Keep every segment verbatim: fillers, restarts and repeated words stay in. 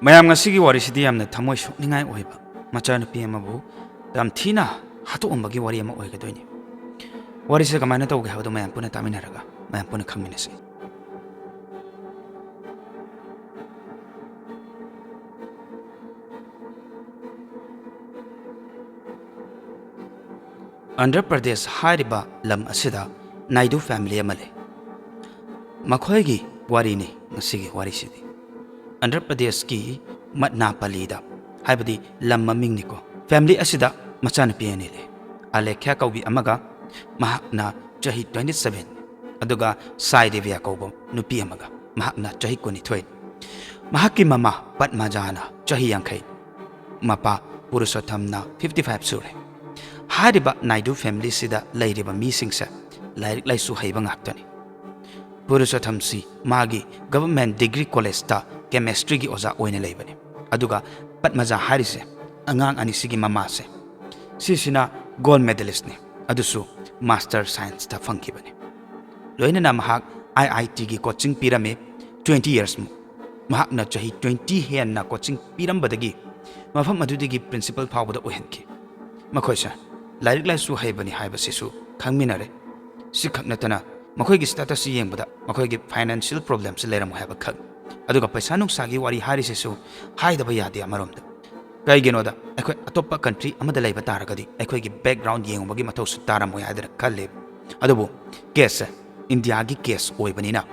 ꯃꯌꯥꯝ, ꯉꯁꯤꯒꯤ ꯋꯥꯔꯤꯁꯤꯗꯤ ꯌꯥꯝꯅ ꯊꯃꯣꯏ ꯁꯣꯛꯅꯤꯡꯉꯥꯏ ꯑꯣꯏꯕ, ꯃꯆꯥꯅꯨꯄꯤ ꯑꯃꯕꯨ ꯌꯥꯝ ꯊꯤꯅ ꯍꯥꯠꯇꯣꯛꯑꯝꯕꯒꯤ ꯋꯥꯔꯤ ꯑꯃ ꯑꯣꯏꯒꯗꯣꯏꯅꯤ꯫ ꯋꯥꯔꯤꯁꯦ ꯀꯃꯥꯏꯅ ꯇꯧꯒꯦ ꯍꯥꯏꯕꯗꯣ ꯃꯌꯥꯝ ꯄꯨꯟꯅ ꯇꯥꯃꯤꯟꯅꯔꯒ ꯃꯌꯥꯝ ꯄꯨꯟꯅ ꯈꯪꯃꯤꯟꯅꯁꯤ꯫ ꯑꯟꯙ꯭ꯔ ꯄ꯭ꯔꯗꯦꯁ ꯍꯥꯏꯔꯤꯕ ꯂꯝ ꯑꯁꯤꯗ ꯅꯥꯏꯗꯨ ꯐꯦꯃꯤꯂꯤ ꯑꯃ ꯂꯩ꯫ ꯃꯈꯣꯏꯒꯤ ꯋꯥꯔꯤꯅꯤ ꯉꯁꯤꯒꯤ ꯋꯥꯔꯤꯁꯤꯗꯤ꯫ ꯑꯟꯙ꯭ꯔ ꯄ꯭ꯔꯗꯦꯁꯀꯤ ꯃꯠꯅꯥꯄꯜꯂꯤꯗ, ꯍꯥꯏꯕꯗꯤ ꯂꯝ ꯃꯃꯤꯡꯅꯤꯀꯣ, ꯐꯦꯃꯤꯂꯤ ꯑꯁꯤꯗ ꯃꯆꯥꯅꯨꯄꯤ ꯑꯅꯤ ꯂꯩ꯫ ꯑꯂꯦꯈ꯭ꯌꯥ ꯀꯧꯕꯤ ꯑꯃꯒ, ꯃꯍꯥꯛꯅ ꯆꯍꯤ twenty seven, ꯑꯗꯨꯒ ꯁꯥꯏ ꯗꯦꯕꯤꯌꯥ ꯀꯧꯕ ꯅꯨꯄꯤ ꯑꯃꯒ, ꯃꯍꯥꯛꯅ ꯆꯍꯤ ꯀꯨꯟꯅꯤꯊꯣꯏ꯫ ꯃꯍꯥꯛꯀꯤ ꯃꯃꯥ ꯄꯠꯃꯖꯥꯅ ꯆꯍꯤ ꯌꯥꯡꯈꯩ, ꯃꯄꯥ ꯄꯨꯔꯨꯁꯣꯠꯊꯝꯅ fifty five ꯁꯨꯔꯦ꯫ ꯍꯥꯏꯔꯤꯕ ꯅꯥꯏꯗꯨ ꯐꯦꯃꯤꯂꯤꯁꯤꯗ ꯂꯩꯔꯤꯕ ꯃꯤꯁꯤꯡꯁꯦ ꯂꯥꯏꯔꯤꯛ ꯂꯥꯏꯁꯨ ꯍꯩꯕ ꯉꯥꯛꯇꯅꯤ꯫ ꯄꯨꯔꯨꯁꯣꯠꯊꯝꯁꯤ ꯃꯥꯒꯤ ꯒꯚꯔꯟꯃꯦꯟꯠ ꯗꯤꯒ꯭ꯔꯤ ꯀꯣꯂꯦꯖꯇ ꯀꯦꯃꯦꯁꯇ꯭ꯔꯤꯒꯤ ꯑꯣꯖꯥ ꯑꯣꯏꯅ ꯂꯩꯕꯅꯤ꯫ ꯑꯗꯨꯒ ꯄꯠꯃꯖꯥ ꯍꯥꯏꯔꯤꯁꯦ, ꯑꯉꯥꯡ ꯑꯅꯤꯁꯤꯒꯤ ꯃꯃꯥꯁꯦ, ꯁꯤꯁꯤꯅ ꯒꯣꯜꯗ ꯃꯦꯗꯂꯤꯁꯅꯤ, ꯑꯗꯨꯁꯨ ꯃꯥꯁꯇꯔ ꯁꯥꯏꯟꯁꯇ ꯐꯪꯈꯤꯕꯅꯤ꯫ ꯂꯣꯏꯅꯅ ꯃꯍꯥꯛ IITꯒꯤ ꯀꯣꯆꯤꯡ ꯄꯤꯔꯝꯃꯤ, twenty yearsꯃꯨꯛ꯫ ꯃꯍꯥꯛꯅ ꯆꯍꯤ twenty ꯍꯦꯟꯅ ꯀꯣꯆꯤꯡ ꯄꯤꯔꯝꯕꯗꯒꯤ ꯃꯐꯝ ꯑꯗꯨꯗꯒꯤ ꯄ꯭ꯔꯤꯟꯁꯤꯄꯜ ꯐꯥꯎꯕꯗ ꯑꯣꯏꯍꯟꯈꯤ꯫ ꯃꯈꯣꯏꯁꯦ ꯂꯥꯏꯔꯤꯛ ꯂꯥꯏꯁꯨ ꯍꯩꯕꯅꯤ ꯍꯥꯏꯕꯁꯤꯁꯨ ꯈꯪꯃꯤꯟꯅꯔꯦ꯫ ꯁꯤꯈꯛ ꯅꯠꯇꯅ ꯃꯈꯣꯏꯒꯤ statusꯁꯤ ꯌꯦꯡꯕꯗ ꯃꯈꯣꯏꯒꯤ financial problemꯁꯤ ꯂꯩꯔꯝꯃꯣꯏ ꯍꯥꯏꯕ ꯈꯪ꯫ ꯑꯗꯨꯒ ꯄꯩꯁꯥ ꯅꯨꯡꯁꯥꯒꯤ ꯋꯥꯔꯤ ꯍꯥꯏꯔꯤꯁꯤꯁꯨ ꯍꯥꯏꯗꯕ ꯌꯥꯗꯦ ꯑꯃꯔꯣꯝꯗ꯫ ꯀꯩꯒꯤꯅꯣꯗ, ꯑꯩꯈꯣꯏ ꯑꯇꯣꯞꯄ country ꯑꯃꯗ ꯂꯩꯕ ꯇꯥꯔꯒꯗꯤ ꯑꯩꯈꯣꯏꯒꯤ background ꯌꯦꯡꯉꯨꯕꯒꯤ ꯃꯊꯧꯁꯨ ꯇꯥꯔꯝꯃꯣꯏ ꯍꯥꯏꯗꯅ ꯈꯜꯂꯤ꯫ ꯑꯗꯨꯕꯨ caseꯁꯦ Indiaꯒꯤ case ꯑꯣꯏꯕꯅꯤꯅ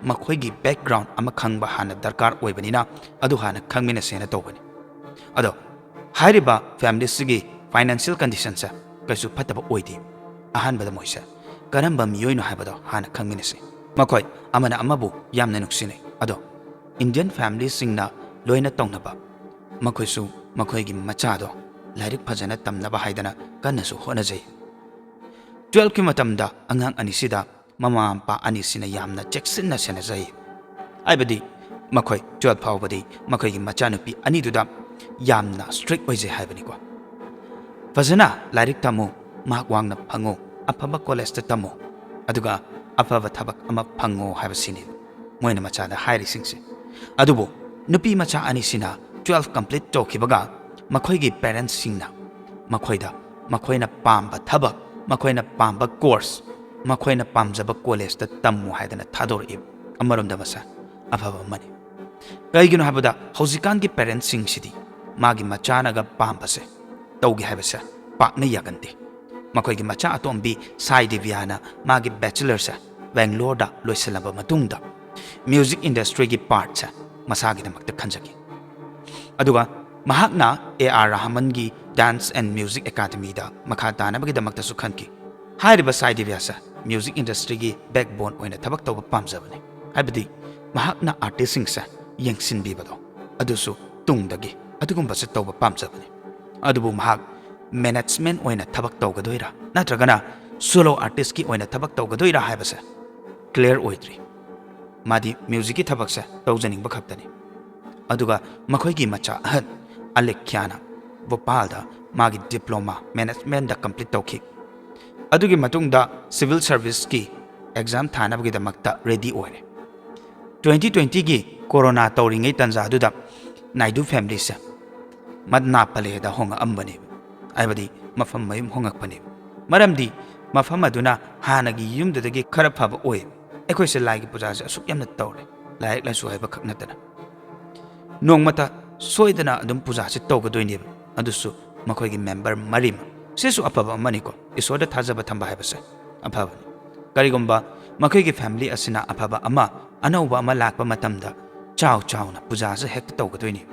ꯃꯈꯣꯏꯒꯤ background ꯑꯃ ꯈꯪꯕ ꯍꯥꯟꯅ ꯗꯔꯀꯥꯔ ꯑꯣꯏꯕꯅꯤꯅ ꯑꯗꯨ ꯍꯥꯟꯅ ꯈꯪꯃꯤꯟꯅꯁꯦꯅ ꯇꯧꯕꯅꯤ꯫ ꯑꯗꯣ ꯍꯥꯏꯔꯤꯕ familyꯁꯤꯒꯤ financial conditionꯁꯦ ꯀꯩꯁꯨ ꯐꯠꯇꯕ ꯑꯣꯏꯗꯦ꯫ ꯑꯍꯥꯟꯕꯗ ꯃꯣꯏꯁꯦ ꯀꯔꯝꯕ ꯃꯤꯑꯣꯏꯅꯣ ꯍꯥꯏꯕꯗꯣ ꯍꯥꯟꯅ ꯈꯪꯃꯤꯟꯅꯁꯤ꯫ ꯃꯈꯣꯏ ꯑꯃꯅ ꯑꯃꯕꯨ ꯌꯥꯝꯅ ꯅꯨꯡꯁꯤꯅꯩ꯫ ꯑꯗꯣ Indian familyꯁꯤꯡꯅ ꯂꯣꯏꯅ ꯇꯧꯅꯕ, ꯃꯈꯣꯏꯁꯨ ꯃꯈꯣꯏꯒꯤ ꯃꯆꯥꯗꯣ ꯂꯥꯏꯔꯤꯛ ꯐꯖꯅ ꯇꯝꯅꯕ ꯍꯥꯏꯗꯅ ꯀꯟꯅꯁꯨ ꯍꯣꯠꯅꯖꯩ꯫ Twelveꯀꯤ ꯃꯇꯝꯗ ꯑꯉꯥꯡ ꯑꯅꯤꯁꯤꯗ ꯃꯃꯥ ꯃꯄꯥ ꯑꯅꯤꯁꯤꯅ ꯌꯥꯝꯅ ꯆꯦꯛꯁꯤꯟꯅ ꯁꯦꯟꯅꯖꯩ꯫ ꯍꯥꯏꯕꯗꯤ ꯃꯈꯣꯏ twelve ꯐꯥꯎꯕꯗꯤ ꯃꯈꯣꯏꯒꯤ ꯃꯆꯥꯅꯨꯄꯤ ꯑꯅꯤꯗꯨꯗ ꯌꯥꯝꯅ strict ꯑꯣꯏꯖꯩ ꯍꯥꯏꯕꯅꯤꯀꯣ꯫ ꯐꯖꯅ ꯂꯥꯏꯔꯤꯛ ꯇꯝꯃꯨ, ꯃꯍꯥꯛ ꯋꯥꯡꯅ ꯐꯪꯉꯨ, ꯑꯐꯕ ꯀꯣꯂꯦꯖꯇ ꯇꯝꯃꯨ, ꯑꯗꯨꯒ ꯑꯐꯕ ꯊꯕꯛ ꯑꯃ ꯐꯪꯉꯨ ꯍꯥꯏꯕꯁꯤꯅꯤ ꯃꯣꯏꯅ ꯃꯆꯥꯗ ꯍꯥꯏꯔꯤꯁꯤꯡꯁꯦ꯫ ꯑꯗꯨꯕꯨ ꯅꯨꯄꯤ ꯃꯆꯥ ꯑꯅꯤꯁꯤꯅ twelve complete ꯇꯧꯈꯤꯕꯒ ꯃꯈꯣꯏꯒꯤ parentsꯁꯤꯡꯅ ꯃꯈꯣꯏꯗ ꯃꯈꯣꯏꯅ ꯄꯥꯝꯕ ꯊꯕꯛ, ꯃꯈꯣꯏꯅ ꯄꯥꯝꯕ course, ꯃꯈꯣꯏꯅ ꯄꯥꯝꯖꯕ collegeꯇ ꯇꯝꯃꯨ ꯍꯥꯏꯗꯅ ꯊꯥꯗꯣꯔꯛꯏ꯫ ꯑꯃꯔꯣꯝꯗ ꯃꯁꯦ ꯑꯐꯕ ꯑꯃꯅꯤ꯫ ꯀꯩꯒꯤꯅꯣ ꯍꯥꯏꯕꯗ ꯍꯧꯖꯤꯛꯀꯥꯟꯒꯤ parentsꯁꯤꯡꯁꯤꯗꯤ ꯃꯥꯒꯤ ꯃꯆꯥꯅꯒ ꯄꯥꯝꯕꯁꯦ ꯇꯧꯒꯦ ꯍꯥꯏꯕꯁꯦ ꯄꯥꯛꯅ ꯌꯥꯒꯟꯗꯦ꯫ ꯃꯈꯣꯏꯒꯤ ꯃꯆꯥ ꯑꯇꯣꯝꯕꯤ ꯁꯥꯏ ꯗꯤꯕꯤꯌꯥꯅ ꯃꯥꯒꯤ bachelorꯁꯦ Bangaloreꯗ ꯂꯣꯏꯁꯤꯜꯂꯕ ꯃꯇꯨꯡꯗ music industryꯒꯤ partꯁꯦ ꯃꯁꯥꯒꯤꯗꯃꯛꯇ ꯈꯟꯖꯈꯤ꯫ ꯑꯗꯨꯒ ꯃꯍꯥꯛꯅ A R Rahmanꯒꯤ Dance and Music Academyꯗ ꯃꯈꯥ ꯇꯥꯅꯕꯒꯤꯗꯃꯛꯇꯁꯨ ꯈꯟꯈꯤ꯫ ꯍꯥꯏꯔꯤꯕ ꯁꯥꯏ ꯗꯤꯕꯤꯌꯥꯁꯦ music industryꯒꯤ backbone ꯑꯣꯏꯅ ꯊꯕꯛ ꯇꯧꯕ ꯄꯥꯝꯖꯕꯅꯤ꯫ ꯍꯥꯏꯕꯗꯤ ꯃꯍꯥꯛꯅ artistꯁꯤꯡꯁꯦ ꯌꯦꯡꯁꯤꯟꯕꯤꯕꯗꯣ, ꯑꯗꯨꯁꯨ ꯇꯨꯡꯗꯒꯤ ꯑꯗꯨꯒꯨꯝꯕꯁꯦ ꯇꯧꯕ ꯄꯥꯝꯖꯕꯅꯤ꯫ ꯑꯗꯨꯕꯨ ꯃꯍꯥꯛ management ꯑꯣꯏꯅ ꯊꯕꯛ ꯇꯧꯒꯗꯣꯏꯔꯥ ꯅꯠꯇ꯭ꯔꯒꯅ solo artistꯀꯤ ꯑꯣꯏꯅ ꯊꯕꯛ ꯇꯧꯒꯗꯣꯏꯔꯥ ꯍꯥꯏꯕꯁꯦ clear ꯑꯣꯏꯗ꯭ꯔꯤ꯫ ꯃꯥꯗꯤ musicꯀꯤ ꯊꯕꯛꯁꯦ ꯇꯧꯖꯅꯤꯡꯕ ꯈꯛꯇꯅꯤ꯫ ꯑꯗꯨꯒ ꯃꯈꯣꯏꯒꯤ ꯃꯆꯥ ꯑꯍꯟ ꯑꯂꯦꯈ꯭ꯌꯥꯅ ꯚꯣꯄꯥꯜꯗ ꯃꯥꯒꯤ diploma managementꯗ complete ꯇꯧꯈꯤ꯫ ꯑꯗꯨꯒꯤ ꯃꯇꯨꯡꯗ civil serviceꯀꯤ exam ꯊꯥꯅꯕꯒꯤꯗꯃꯛꯇ ready ꯑꯣꯏꯔꯦ꯫ Twenty twentyꯒꯤ corona ꯇꯧꯔꯤꯉꯩ ꯇꯥꯟꯖꯥꯗꯨꯗ ꯅꯥꯏꯗꯨ familyꯁꯦ ꯃꯠꯅꯥꯄꯂꯦꯗ ꯍꯣꯡꯉꯛꯑꯝꯕꯅꯦꯕ꯫ ꯍꯥꯏꯕꯗꯤ ꯃꯐꯝ ꯃꯌꯨꯝ ꯍꯣꯡꯉꯛꯄꯅꯦꯕ꯫ ꯃꯔꯝꯗꯤ ꯃꯐꯝ ꯑꯗꯨꯅ ꯍꯥꯟꯅꯒꯤ ꯌꯨꯝꯗꯨꯗꯒꯤ ꯈꯔ ꯐꯕ ꯑꯣꯏ꯫ ꯑꯩꯈꯣꯏꯁꯦ ꯂꯥꯏꯒꯤ ꯄꯨꯖꯥꯁꯦ ꯑꯁꯨꯛ ꯌꯥꯝꯅ ꯇꯧꯔꯦ, ꯂꯥꯏꯔꯤꯛ ꯂꯥꯏꯁꯨ ꯍꯥꯏꯕ ꯈꯛ ꯅꯠꯇꯅ꯫ ꯅꯣꯡꯃꯇ ꯁꯣꯏꯗꯅ ꯑꯗꯨꯝ ꯄꯨꯖꯥꯁꯦ ꯇꯧꯒꯗꯣꯏꯅꯦꯕ, ꯑꯗꯨꯁꯨ ꯃꯈꯣꯏꯒꯤ member ꯃꯔꯤꯃꯛ꯫ ꯁꯤꯁꯨ ꯑꯐꯕ ꯑꯃꯅꯤꯀꯣ, ꯏꯁꯣꯔꯗ ꯊꯥꯖꯕ ꯊꯝꯕ ꯍꯥꯏꯕꯁꯦ ꯑꯐꯕꯅꯤ꯫ ꯀꯔꯤꯒꯨꯝꯕ ꯃꯈꯣꯏꯒꯤ family ꯑꯁꯤꯅ ꯑꯐꯕ ꯑꯃ, ꯑꯅꯧꯕ ꯑꯃ ꯂꯥꯛꯄ ꯃꯇꯝꯗ ꯆꯥꯎ ꯆꯥꯎꯅ ꯄꯨꯖꯥꯁꯦ ꯍꯦꯛꯇ ꯇꯧꯒꯗꯣꯏꯅꯤ꯫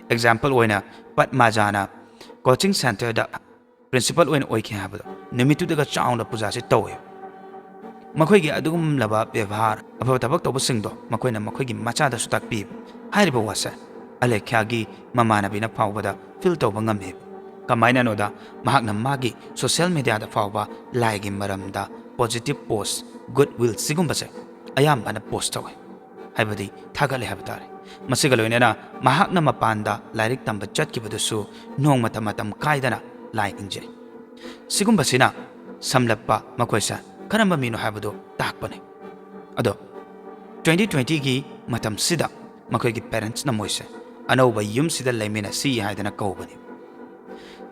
Example ꯑꯣꯏꯅ ꯄꯠꯃꯥꯖꯥꯅ coaching centreꯗ principal ꯑꯣꯏꯅ ꯑꯣꯏꯈꯤ ꯍꯥꯏꯕꯗꯣ ꯅꯨꯃꯤꯠꯇꯨꯗꯒ ꯆꯥꯎꯅ ꯄꯨꯖꯥꯁꯦ ꯇꯧꯋꯦ꯫ ꯃꯈꯣꯏꯒꯤ ꯑꯗꯨꯒꯨꯝꯂꯕ ꯕꯦꯕꯥꯔ, ꯑꯐꯕ ꯊꯕꯛ ꯇꯧꯕꯁꯤꯡꯗꯣ ꯃꯈꯣꯏꯅ ꯃꯈꯣꯏꯒꯤ ꯃꯆꯥꯗꯁꯨ ꯇꯥꯛꯄꯤꯕ꯫ ꯍꯥꯏꯔꯤꯕ ꯋꯥꯁꯦ ꯑꯂꯦꯈ꯭ꯌꯥꯒꯤ ꯃꯃꯥꯟꯅꯕꯤꯅ ꯐꯥꯎꯕꯗ feel ꯇꯧꯕ ꯉꯝꯃꯤ꯫ ꯀꯃꯥꯏꯅꯅꯣꯗ, ꯃꯍꯥꯛꯅ ꯃꯥꯒꯤ social mediaꯗ ꯐꯥꯎꯕ ꯂꯥꯏꯒꯤ ꯃꯔꯝꯗ positive post, good will ꯁꯤꯒꯨꯝꯕꯁꯦ ꯑꯌꯥꯝꯕꯅ post ꯇꯧꯋꯦ꯫ ꯍꯥꯏꯕꯗꯤ ꯊꯥꯒꯠꯂꯦ ꯍꯥꯏꯕ ꯇꯥꯔꯦ꯫ ꯃꯁꯤꯒ ꯂꯣꯏꯅꯅ ꯃꯍꯥꯛꯅ ꯃꯄꯥꯟꯗ ꯂꯥꯏꯔꯤꯛ ꯇꯝꯕ ꯆꯠꯈꯤꯕꯗꯨꯁꯨ ꯅꯣꯡꯃꯇ ꯃꯇꯝ ꯀꯥꯏꯗꯅ ꯂꯥꯏ ꯅꯤꯡꯖꯩ꯫ ꯁꯤꯒꯨꯝꯕꯁꯤꯅ ꯁꯝꯂꯞꯄ ꯃꯈꯣꯏꯁꯦ ꯀꯔꯝꯕ ꯃꯤꯅꯣ ꯍꯥꯏꯕꯗꯨ ꯇꯥꯛꯄꯅꯤ꯫ ꯑꯗꯣ twenty twentyꯒꯤ ꯃꯇꯝꯁꯤꯗ ꯃꯈꯣꯏꯒꯤ ꯄꯦꯔꯦꯟꯁꯅ ꯃꯣꯏꯁꯦ ꯑꯅꯧꯕ ꯌꯨꯝꯁꯤꯗ ꯂꯩꯃꯤꯟꯅꯁꯤ ꯍꯥꯏꯗꯅ ꯀꯧꯕꯅꯤ꯫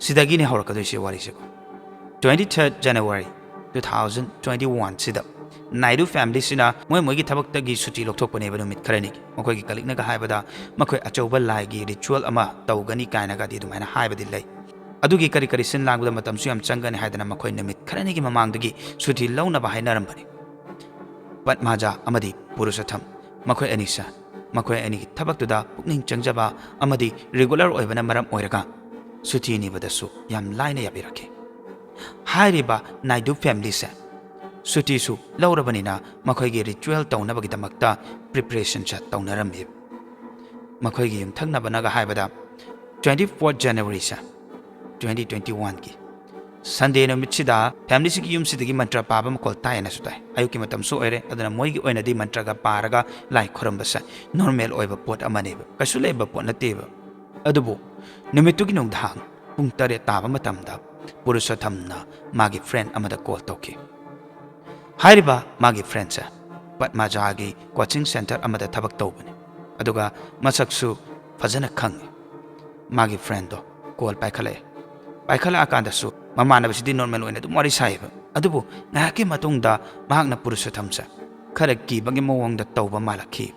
ꯁꯤꯗꯒꯤꯅꯦ ꯍꯧꯔꯛꯀꯗꯣꯏꯁꯦ ꯋꯥꯔꯤꯁꯦꯀꯣ꯫ Twenty third January two thousand twenty one ꯁꯤꯗ ꯅꯥꯏꯗꯨ ꯐꯦꯃꯤꯂꯤꯁꯤꯅ ꯃꯣꯏ ꯃꯣꯏꯒꯤ ꯊꯕꯛꯇꯒꯤ ꯁꯨꯇꯤ ꯂꯧꯊꯣꯛꯄꯅꯦꯕ ꯅꯨꯃꯤꯠ ꯈꯔꯅꯤꯒꯤ꯫ ꯃꯈꯣꯏꯒꯤ ꯀꯂꯤꯛꯅꯒ ꯍꯥꯏꯕꯗ ꯃꯈꯣꯏ ꯑꯆꯧꯕ ꯂꯥꯏꯒꯤ ꯔꯤꯆꯨꯋꯦꯜ ꯑꯃ ꯇꯧꯒꯅꯤ ꯀꯥꯏꯅꯒꯗꯤ ꯑꯗꯨꯃꯥꯏꯅ ꯍꯥꯏꯕꯗꯤ ꯂꯩ꯫ ꯑꯗꯨꯒꯤ ꯀꯔꯤ ꯀꯔꯤ ꯁꯤꯟ ꯂꯥꯡꯕꯗ ꯃꯇꯝꯁꯨ ꯌꯥꯝ ꯆꯪꯒꯅꯤ ꯍꯥꯏꯗꯅ ꯃꯈꯣꯏ ꯅꯨꯃꯤꯠ ꯈꯔꯅꯤꯒꯤ ꯃꯃꯥꯡꯗꯒꯤ ꯁꯨꯇꯤ ꯂꯧꯅꯕ ꯍꯥꯏꯅꯔꯝꯕꯅꯤ꯫ ꯄꯠꯃꯥꯖꯥ ꯑꯃꯗꯤ ꯄꯨꯔꯨꯁꯣꯊꯝ ꯃꯈꯣꯏ ꯑꯅꯤꯁꯦ ꯃꯈꯣꯏ ꯑꯅꯤꯒꯤ ꯊꯕꯛꯇꯨꯗ ꯄꯨꯛꯅꯤꯡ ꯆꯪꯖꯕ ꯑꯃꯗꯤ ꯔꯤꯒꯨꯂꯔ ꯑꯣꯏꯕꯅ ꯃꯔꯝ ꯑꯣꯏꯔꯒ ꯁꯨꯇꯤ ꯅꯤꯕꯗꯁꯨ ꯌꯥꯝ ꯂꯥꯏꯅ ꯌꯥꯕꯤꯔꯛꯈꯤ꯫ ꯍꯥꯏꯔꯤꯕ ꯅꯥꯏꯗꯨ ꯐꯦꯃꯤꯂꯤꯁꯦ ꯁꯨꯇꯤꯁꯨ ꯂꯧꯔꯕꯅꯤꯅ ꯃꯈꯣꯏꯒꯤ ꯔꯤꯆꯨꯋꯦꯜ ꯇꯧꯅꯕꯒꯤꯗꯃꯛꯇ ꯄ꯭ꯔꯤꯄꯔꯦꯁꯟꯁꯦ ꯇꯧꯅꯔꯝꯃꯤ꯫ ꯃꯈꯣꯏꯒꯤ ꯌꯨꯝꯊꯪꯅꯕꯅꯒ ꯍꯥꯏꯕꯗ twenty fourth Januaryꯁꯦ twenty twenty oneꯒꯤ ꯁꯟꯗꯦ ꯅꯨꯃꯤꯠꯁꯤꯗ ꯐꯦꯃꯤꯂꯤꯁꯤꯒꯤ ꯌꯨꯝꯁꯤꯗꯒꯤ ꯃꯟꯇ꯭ꯔ ꯄꯥꯕ ꯃꯈꯣꯜ ꯇꯥꯏꯌꯦꯅꯁꯨ ꯇꯥꯏ꯫ ꯑꯌꯨꯛꯀꯤ ꯃꯇꯝꯁꯨ ꯑꯣꯏꯔꯦ, ꯑꯗꯨꯅ ꯃꯣꯏꯒꯤ ꯑꯣꯏꯅꯗꯤ ꯃꯟꯇ꯭ꯔꯒ ꯄꯥꯔꯒ ꯂꯥꯏ ꯈꯨꯔꯨꯝꯕꯁꯦ ꯅꯣꯔꯃꯦꯜ ꯑꯣꯏꯕ ꯄꯣꯠ ꯑꯃꯅꯦꯕ, ꯀꯩꯁꯨ ꯂꯩꯕ ꯄꯣꯠ ꯅꯠꯇꯦꯕ꯫ ꯑꯗꯨꯕꯨ ꯅꯨꯃꯤꯠꯇꯨꯒꯤ ꯅꯨꯡꯗꯥꯡ ꯄꯨꯡ ꯇꯔꯦꯠ ꯇꯥꯕ ꯃꯇꯝꯗ ꯄꯨꯔꯨꯁꯣꯊꯝꯅ ꯃꯥꯒꯤ ꯐ꯭ꯔꯦꯟ ꯑꯃꯗ ꯀꯣꯜ ꯇꯧꯈꯤ꯫ ꯍꯥꯏꯔꯤꯕ ꯃꯥꯒꯤ ꯐ꯭ꯔꯦꯟꯁꯦ ꯄꯠꯃꯥꯖꯥꯒꯤ ꯀꯣꯆꯤꯡ ꯁꯦꯟꯇꯔ ꯑꯃꯗ ꯊꯕꯛ ꯇꯧꯕꯅꯤ, ꯑꯗꯨꯒ ꯃꯁꯛꯁꯨ ꯐꯖꯅ ꯈꯪꯉꯤ꯫ ꯃꯥꯒꯤ ꯐ꯭ꯔꯦꯟꯗꯣ ꯀꯣꯜ ꯄꯥꯏꯈꯠꯂꯛꯑꯦ꯫ ꯄꯥꯏꯈꯠꯂꯛꯑꯀꯥꯟꯗꯁꯨ ꯃꯃꯥꯟꯅꯕꯁꯤꯗꯤ ꯅꯣꯔꯃꯦꯜ ꯑꯣꯏꯅ ꯑꯗꯨꯝ ꯋꯥꯔꯤ ꯁꯥꯏꯌꯦꯕ, ꯑꯗꯨꯕꯨ ꯉꯥꯏꯍꯥꯛꯀꯤ ꯃꯇꯨꯡꯗ ꯃꯍꯥꯛꯅ ꯄꯨꯔꯨꯁꯣꯊꯝꯁꯦ ꯈꯔ ꯀꯤꯕꯒꯤ ꯃꯑꯣꯡꯗ ꯇꯧꯕ ꯃꯥꯜꯂꯛꯈꯤ꯫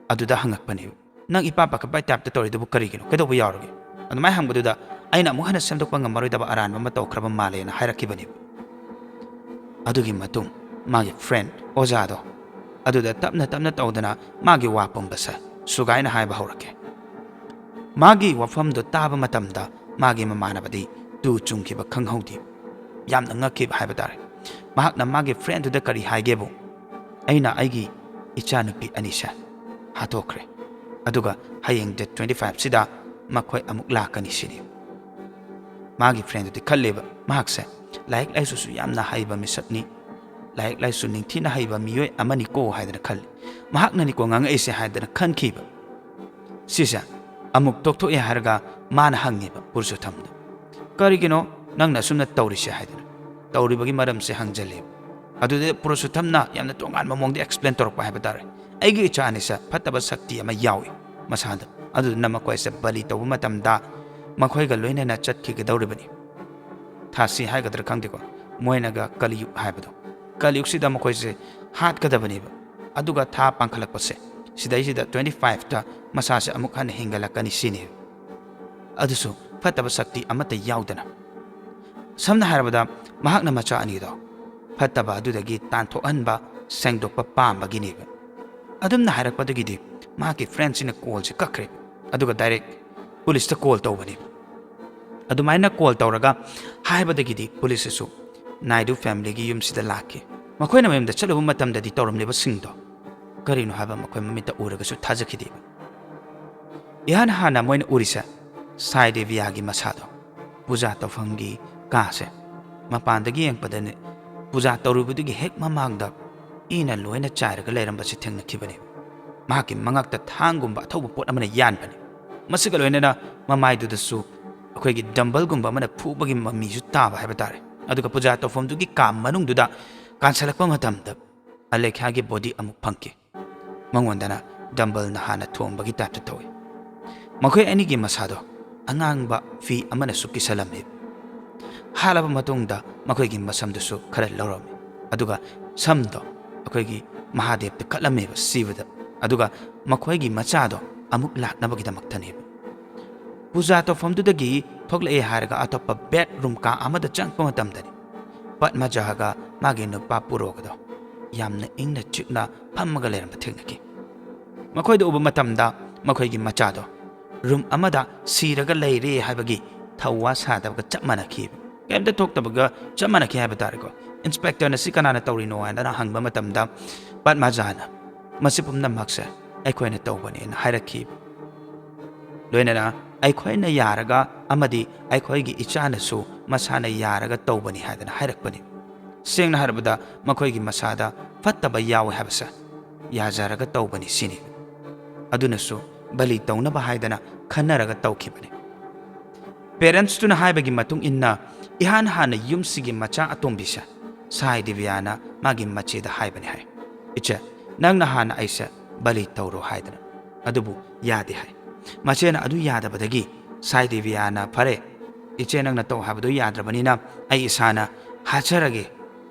ꯑꯗꯨꯗ ꯍꯪꯉꯛꯄꯅꯦꯕ, "ꯅꯪ ꯏꯄꯥ ꯄꯥꯈꯠꯄꯩ ꯇꯥꯏꯞꯇ ꯇꯧꯔꯤꯗꯨꯕꯨ ꯀꯔꯤꯒꯤꯅꯣ? ꯀꯩꯗꯧꯕ ꯌꯥꯎꯔꯒꯦ?" ꯑꯗꯨꯃꯥꯏꯅ ꯍꯪꯕꯗꯨꯗ ꯑꯩꯅ ꯑꯃꯨꯛ ꯍꯟꯅ ꯁꯦꯝꯗꯣꯛꯄ ꯉꯝꯃꯔꯣꯏꯗꯕ ꯑꯔꯥꯟꯕ ꯑꯃ ꯇꯧꯈ꯭ꯔꯕ ꯃꯥꯜꯂꯦꯅ ꯍꯥꯏꯔꯛꯈꯤꯕꯅꯦꯕ꯫ ꯑꯗꯨꯒꯤ ꯃꯇꯨꯡ ꯃꯥꯒꯤ ꯐ꯭ꯔꯦꯟ ꯑꯣꯖꯥꯗꯣ ꯑꯗꯨꯗ ꯇꯞꯅ ꯇꯞꯅ ꯇꯧꯗꯅ ꯃꯥꯒꯤ ꯋꯥ ꯄꯨꯝꯕꯁꯦ ꯁꯨꯒꯥꯏꯅ ꯍꯥꯏꯕ ꯍꯧꯔꯛꯀꯦ꯫ ꯃꯥꯒꯤ ꯋꯥꯐꯝꯗꯣ ꯇꯥꯕ ꯃꯇꯝꯗ ꯃꯥꯒꯤ ꯃꯃꯥꯟꯅꯕꯗꯤ ꯇꯨ ꯆꯨꯡꯈꯤꯕ ꯈꯪꯍꯧꯗꯦ꯫ ꯌꯥꯝꯅ ꯉꯛꯈꯤꯕ ꯍꯥꯏꯕ ꯇꯥꯔꯦ꯫ ꯃꯍꯥꯛꯅ ꯃꯥꯒꯤ ꯐ꯭ꯔꯦꯟꯗꯨꯗ ꯀꯔꯤ ꯍꯥꯏꯒꯦꯕꯨ, "ꯑꯩꯅ ꯑꯩꯒꯤ ꯏꯆꯥꯅꯨꯄꯤ ꯑꯅꯤꯁꯦ ꯍꯥꯠꯇꯣꯛꯈ꯭ꯔꯦ, ꯑꯗꯨꯒ ꯍꯌꯦꯡ date twenty five ꯁꯤꯗ ꯃꯈꯣꯏ ꯑꯃꯨꯛ ꯂꯥꯛꯀꯅꯤ" ꯁꯤꯅꯤ꯫ ꯃꯥꯒꯤ ꯐ꯭ꯔꯦꯟꯗꯨꯗꯤ ꯈꯜꯂꯦꯕ, ꯃꯍꯥꯛꯁꯦ ꯂꯥꯏꯔꯤꯛ ꯂꯥꯏꯁꯨꯁꯨ ꯌꯥꯝꯅ ꯍꯩꯕ ꯃꯤꯁꯛꯅꯤ, ꯂꯥꯏꯔꯤꯛ ꯂꯥꯏꯁꯨ ꯅꯤꯡꯊꯤꯅ ꯍꯩꯕ ꯃꯤꯑꯣꯏ ꯑꯃꯅꯤꯀꯣ ꯍꯥꯏꯗꯅ ꯈꯜꯂꯤ꯫ ꯃꯍꯥꯛꯅꯅꯤꯀꯣ ꯉꯥꯡꯉꯛꯏꯁꯦ ꯍꯥꯏꯗꯅ ꯈꯟꯈꯤꯕ꯫ ꯁꯤꯁꯦ ꯑꯃꯨꯛ ꯇꯣꯛꯊꯣꯛꯑꯦ ꯍꯥꯏꯔꯒ ꯃꯥꯅ ꯍꯪꯉꯦꯕ ꯄꯨꯔꯨꯁꯣꯠꯊꯝꯗ, "ꯀꯔꯤꯒꯤꯅꯣ ꯅꯪꯅ ꯑꯁꯨꯝꯅ ꯇꯧꯔꯤꯁꯦ?" ꯍꯥꯏꯗꯅ ꯇꯧꯔꯤꯕꯒꯤ ꯃꯔꯝꯁꯦ ꯍꯪꯖꯜꯂꯦꯕ꯫ ꯑꯗꯨꯗ ꯄꯨꯔꯨꯁꯣꯠꯊꯝꯅ ꯌꯥꯝꯅ ꯇꯣꯉꯥꯟꯕ ꯃꯑꯣꯡꯗ ꯑꯦꯛꯁꯄ꯭ꯂꯦꯟ ꯇꯧꯔꯛꯄ ꯍꯥꯏꯕ ꯇꯥꯔꯦ꯫ "ꯑꯩꯒꯤ ꯏꯆꯥ ꯑꯅꯤꯁꯦ ꯐꯠꯇꯕ ꯁꯛꯇꯤ ꯑꯃ ꯌꯥꯎꯏ ꯃꯁꯥꯗ, ꯑꯗꯨꯗꯨꯅ ꯃꯈꯣꯏꯁꯦ ꯕꯂꯤ ꯇꯧꯕ ꯃꯇꯝꯗ ꯃꯈꯣꯏꯒ ꯂꯣꯏꯅꯅ ꯆꯠꯈꯤꯒꯗꯧꯔꯤꯕꯅꯤ꯫ ꯊꯥꯁꯤ ꯍꯥꯏꯒꯗ꯭ꯔꯥ ꯈꯪꯗꯦꯀꯣ, ꯃꯣꯏꯅꯒ ꯀꯂꯤꯌꯨꯛ ꯍꯥꯏꯕꯗꯣ, ꯀꯂꯤꯌꯨꯛꯁꯤꯗ ꯃꯈꯣꯏꯁꯦ ꯍꯥꯠꯀꯗꯕꯅꯦꯕ꯫ ꯑꯗꯨꯒ ꯊꯥ ꯄꯥꯡꯈꯠꯂꯛꯄꯁꯦ, ꯁꯤꯗꯩꯁꯤꯗ twenty fiveꯇ ꯃꯁꯥꯁꯦ ꯑꯃꯨꯛ ꯍꯟꯅ ꯍꯦꯟꯒꯠꯂꯛꯀꯅꯤ ꯁꯤꯅꯦꯕ꯫ ꯑꯗꯨꯁꯨ ꯐꯠꯇꯕ ꯁꯛꯇꯤ ꯑꯃꯠꯇ ꯌꯥꯎꯗꯅ꯫ ꯁꯝꯅ ꯍꯥꯏꯔꯕꯗ, ꯃꯍꯥꯛꯅ ꯃꯆꯥ ꯑꯅꯤꯗꯣ ꯐꯠꯇꯕ ꯑꯗꯨꯗꯒꯤ ꯇꯥꯟꯊꯣꯛꯍꯟꯕ, ꯁꯦꯡꯗꯣꯛꯄ ꯄꯥꯝꯕꯒꯤꯅꯦꯕ꯫ ꯑꯗꯨꯝꯅ ꯍꯥꯏꯔꯛꯄꯗꯒꯤꯗꯤ ꯃꯍꯥꯛꯀꯤ ꯐ꯭ꯔꯦꯟꯁꯤꯅ ꯀꯣꯜꯁꯦ ꯀꯛꯈ꯭ꯔꯦ, ꯑꯗꯨꯒ ꯗꯥꯏꯔꯦꯛ ꯄꯨꯂꯤꯁꯇ ꯀꯣꯜ ꯇꯧꯕꯅꯦꯕ꯫ ꯑꯗꯨꯃꯥꯏꯅ ꯀꯣꯜ ꯇꯧꯔꯒ ꯍꯥꯏꯕꯗꯒꯤꯗꯤ ꯄꯨꯂꯤꯁꯁꯤꯁꯨ ꯅꯥꯏꯗꯨ ꯐꯦꯃꯤꯂꯤꯒꯤ ꯌꯨꯝꯁꯤꯗ ꯂꯥꯛꯈꯤ꯫ ꯃꯈꯣꯏꯅ ꯃꯌꯨꯝꯗ ꯆꯠꯂꯨꯕ ꯃꯇꯝꯗꯗꯤ ꯇꯧꯔꯝꯂꯤꯕꯁꯤꯡꯗꯣ ꯀꯔꯤꯅꯣ ꯍꯥꯏꯕ ꯃꯈꯣꯏ ꯃꯃꯤꯠꯇ ꯎꯔꯒꯁꯨ ꯊꯥꯖꯈꯤꯗꯦꯕ꯫ ꯏꯍꯥꯟ ꯍꯥꯟꯅ ꯃꯣꯏꯅ ꯎꯔꯤꯁꯦ ꯁꯥꯏ ꯗꯦꯕꯤꯌꯥꯒꯤ ꯃꯁꯥꯗꯣ, ꯄꯨꯖꯥ ꯇꯧꯐꯝꯒꯤ ꯀꯥꯁꯦ ꯃꯄꯥꯟꯗꯒꯤ ꯌꯦꯡꯉꯛꯄꯗꯅꯦ, ꯄꯨꯖꯥ ꯇꯧꯔꯨꯕꯗꯨꯒꯤ ꯍꯦꯛ ꯃꯃꯥꯡꯗ ꯏꯅ ꯂꯣꯏꯅ ꯆꯥꯏꯔꯒ ꯂꯩꯔꯝꯕꯁꯦ ꯊꯦꯡꯅꯈꯤꯕꯅꯦ꯫ ꯃꯍꯥꯛꯀꯤ ꯃꯉꯛꯇ ꯊꯥꯡꯒꯨꯝꯕ ꯑꯊꯧꯕ ꯄꯣꯠ ꯑꯃꯅ ꯌꯥꯟꯕꯅꯤ꯫ ꯃꯁꯤꯒ ꯂꯣꯏꯅꯅ ꯃꯃꯥꯏꯗꯨꯗꯁꯨ ꯑꯩꯈꯣꯏꯒꯤ ꯗꯝꯕꯜꯒꯨꯝꯕ ꯑꯃꯅ ꯐꯨꯕꯒꯤ ꯃꯃꯤꯁꯨ ꯇꯥꯕ ꯍꯥꯏꯕ ꯇꯥꯔꯦ꯫ ꯑꯗꯨꯒ ꯄꯨꯖꯥ ꯇꯧꯐꯝꯗꯨꯒꯤ ꯀꯥ ꯃꯅꯨꯡꯗꯨꯗ ꯀꯥꯟꯁꯤꯜꯂꯛꯄ ꯃꯇꯝꯗ ꯑꯂꯦꯈ꯭ꯌꯥꯒꯤ ꯕꯣꯗꯤ ꯑꯃꯨꯛ ꯐꯪꯈꯤ꯫ ꯃꯉꯣꯟꯗꯅ ꯗꯝꯕꯜꯅ ꯍꯥꯟꯅ ꯊꯣꯝꯕꯒꯤ ꯇꯥꯏꯞꯇ ꯇꯧꯏ꯫ ꯃꯈꯣꯏ ꯑꯅꯤꯒꯤ ꯃꯁꯥꯗꯣ ꯑꯉꯥꯡꯕ ꯐꯤ ꯑꯃꯅꯁꯨ ꯀꯤꯁꯜꯂꯝꯃꯤ꯫ ꯍꯥꯠꯂꯕ ꯃꯇꯨꯡꯗ ꯃꯈꯣꯏꯒꯤ ꯃꯁꯝꯗꯨꯁꯨ ꯈꯔ ꯂꯧꯔꯝꯃꯤ, ꯑꯗꯨꯒ ꯁꯝꯗꯣ ꯑꯩꯈꯣꯏꯒꯤ ꯃꯍꯥꯗꯦꯕꯇ ꯀꯠꯂꯝꯃꯦꯕ ꯁꯤꯕꯗ, ꯑꯗꯨꯒ ꯃꯈꯣꯏꯒꯤ ꯃꯆꯥꯗꯣ ꯑꯃꯨꯛ ꯂꯥꯛꯅꯕꯒꯤꯗꯃꯛꯇꯅꯦꯕ꯫ ꯄꯨꯖꯥ ꯇꯧꯐꯝꯗꯨꯗꯒꯤ ꯊꯣꯛꯂꯛꯑꯦ ꯍꯥꯏꯔꯒ ꯑꯇꯣꯞꯄ ꯕꯦꯠꯔꯨꯝ ꯀꯥ ꯑꯃꯗ ꯆꯪꯉꯛꯄ ꯃꯇꯝꯗꯅꯤ ꯄꯠꯃꯖꯥꯒ ꯃꯥꯒꯤ ꯅꯨꯄꯥ ꯄꯨꯔꯣꯒꯗꯣ ꯌꯥꯝꯅ ꯏꯪꯅ ꯆꯤꯛꯅ ꯐꯝꯃꯒ ꯂꯩꯔꯝꯕ ꯊꯦꯡꯅꯈꯤ꯫ ꯃꯈꯣꯏꯗ ꯎꯕ ꯃꯇꯝꯗ ꯃꯈꯣꯏꯒꯤ ꯃꯆꯥꯗꯣ ꯔꯨꯝ ꯑꯃꯗ ꯁꯤꯔꯒ ꯂꯩꯔꯦ ꯍꯥꯏꯕꯒꯤ ꯊꯧꯋꯥ ꯁꯥꯗꯕꯒ ꯆꯞ ꯃꯥꯟꯅꯈꯤ꯫ ꯀꯩꯝꯇ ꯊꯣꯛꯇꯕꯒ ꯆꯞ ꯃꯥꯟꯅꯈꯤ ꯍꯥꯏꯕ ꯇꯥꯔꯦꯀꯣ꯫ ꯏꯟꯁꯄꯦꯛꯇꯔꯅ "ꯁꯤ ꯀꯅꯥꯅ ꯇꯧꯔꯤꯅꯣ?" ꯍꯥꯏꯅ ꯍꯪꯕ ꯃꯇꯝꯗ ꯄꯠꯃꯖꯥꯅ "ꯃꯁꯤ ꯄꯨꯝꯅꯃꯛꯁꯦ ꯑꯩꯈꯣꯏꯅ ꯇꯧꯕꯅꯦꯅ" ꯍꯥꯏꯔꯛꯈꯤ꯫ ꯂꯣꯏꯅꯅ "ꯑꯩꯈꯣꯏꯅ ꯌꯥꯔꯒ ꯑꯃꯗꯤ ꯑꯩꯈꯣꯏꯒꯤ ꯏꯆꯥꯅꯁꯨ ꯃꯁꯥꯅ ꯌꯥꯔꯒ ꯇꯧꯕꯅꯤ" ꯍꯥꯏꯗꯅ ꯍꯥꯏꯔꯛꯄꯅꯤ꯫ ꯁꯦꯡꯅ ꯍꯥꯏꯔꯕꯗ ꯃꯈꯣꯏꯒꯤ ꯃꯁꯥꯗ ꯐꯠꯇꯕ ꯌꯥꯎꯋꯦ ꯍꯥꯏꯕꯁꯦ ꯌꯥꯖꯔꯒ ꯇꯧꯕꯅꯤ ꯁꯤꯅꯤ꯫ ꯑꯗꯨꯅꯁꯨ ꯕꯂꯤ ꯇꯧꯅꯕ ꯍꯥꯏꯗꯅ ꯈꯟꯅꯔꯒ ꯇꯧꯈꯤꯕꯅꯤ꯫ ꯄꯦꯔꯦꯟꯁꯇꯨꯅ ꯍꯥꯏꯕꯒꯤ ꯃꯇꯨꯡ ꯏꯟꯅ ꯏꯍꯥꯟ ꯍꯥꯟꯅ ꯌꯨꯝꯁꯤꯒꯤ ꯃꯆꯥ ꯑꯇꯣꯝꯕꯤꯁꯦ ꯁꯥꯏ ꯗꯤꯕꯤꯌꯥꯅ ꯃꯥꯒꯤ ꯃꯆꯦꯗ ꯍꯥꯏꯕꯅꯤ ꯍꯥꯏ, "ꯏꯆꯦ, "ꯅꯪꯅ ꯍꯥꯟꯅ ꯑꯩꯁꯦ ꯕꯂꯤ ꯇꯧꯔꯣ" ꯍꯥꯏꯗꯅ꯫ ꯑꯗꯨꯕꯨ ꯌꯥꯗꯦ ꯍꯥꯏ꯫ ꯃꯆꯦꯅ ꯑꯗꯨ ꯌꯥꯗꯕꯗꯒꯤ ꯁꯥꯏ ꯗꯦꯕꯤꯌꯥꯅ, "ꯐꯔꯦ, ꯏꯆꯦ ꯅꯪꯅ ꯇꯧ ꯍꯥꯏꯕꯗꯣ ꯌꯥꯗ꯭ꯔꯕꯅꯤꯅ ꯑꯩ ꯏꯁꯥꯅ ꯍꯥꯠꯆꯔꯒꯦ꯫